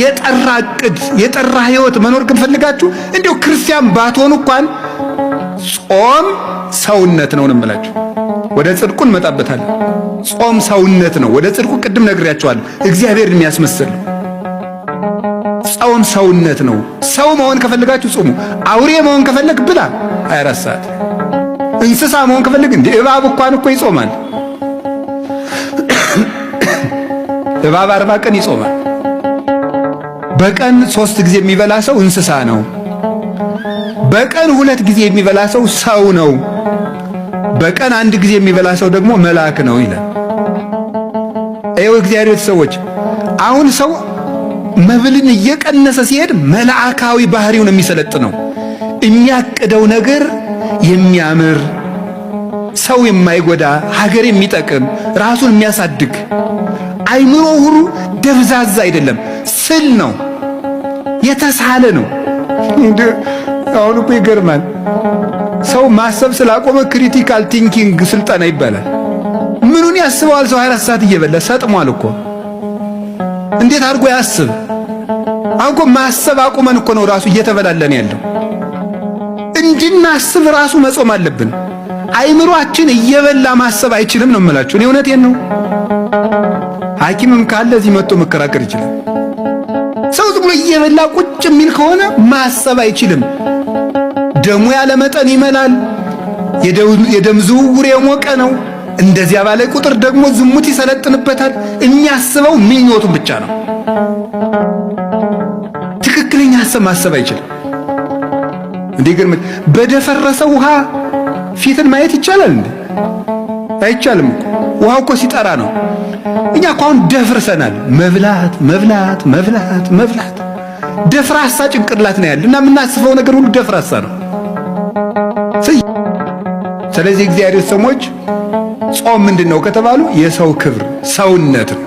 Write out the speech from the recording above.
የጠራ እቅድ የጠራ ህይወት መኖር ግን ፈልጋችሁ እንዲሁ ክርስቲያን ባትሆኑ እንኳን ጾም ሰውነት ነው እምላችሁ። ወደ ጽድቁ እንመጣበታለን። ጾም ሰውነት ነው። ወደ ጽድቁ ቅድም ነግሬያችኋለሁ። እግዚአብሔርን የሚያስመስል ነው። ጾም ሰውነት ነው። ሰው መሆን ከፈለጋችሁ ጾሙ። አውሬ መሆን ከፈለግ ብላ 24 ሰዓት። እንስሳ መሆን ከፈለግ እንደ እባብ እንኳን እኮ ይጾማል። እባብ 40 ቀን ይጾማል። በቀን 3 ጊዜ የሚበላ ሰው እንስሳ ነው። በቀን 2 ጊዜ የሚበላ ሰው ሰው ነው። በቀን 1 ጊዜ የሚበላ ሰው ደግሞ መልአክ ነው ይላል። ይኸው እግዚአብሔር ሰዎች አሁን ሰው መብልን እየቀነሰ ሲሄድ መልአካዊ ባህሪውን የሚሰለጥነው የሚያቅደው ነገር የሚያምር ሰው የማይጎዳ ሀገር የሚጠቅም ራሱን የሚያሳድግ አይምሮ ሁሉ ደብዛዛ አይደለም፣ ስል ነው፣ የተሳለ ነው። አሁን እኮ ይገርማል። ሰው ማሰብ ስላቆመ critical thinking ስልጠና ይባላል። ምኑን ያስበዋል? ሰው 24 ሰዓት እየበላ ሰጥሟል እኮ። እንዴት አድርጎ ያስብ? አሁን እኮ ማሰብ አቁመን እኮ ነው ራሱ እየተበላለን ያለው። እንድናስብ ራሱ መጾም አለብን። አይምሮአችን እየበላ ማሰብ አይችልም ነው የምላችሁ። እኔ እውነቴን ነው። ሐኪምም ካለ እዚህ መጥቶ መከራከር ይችላል። ሰው ዝም ብሎ እየበላ ቁጭ የሚል ከሆነ ማሰብ አይችልም። ደሙ ያለ መጠን ይመላል። የደም ዝውውር የሞቀ ነው። እንደዚያ ባለ ቁጥር ደግሞ ዝሙት ይሰለጥንበታል። የሚያስበው ምኞቱን ብቻ ነው። ትክክለኛ ሐሳብ ማሰብ አይችልም። እንዴ ግርም በደፈረሰ ውሃ ፊትን ማየት ይቻላል እንዴ? አይቻልም እኮ። ውሃው እኮ ሲጠራ ነው። እኛ እኮ አሁን ደፍርሰናል። መብላት መብላት መብላት መብላት ደፍራሳ ጭንቅላት ነው ያለ እና የምናስበው ነገር ሁሉ ደፍራሳ ነው። ስለዚህ እግዚአብሔር ሰዎች ጾም ምንድነው ከተባሉ የሰው ክብር ሰውነት ነው።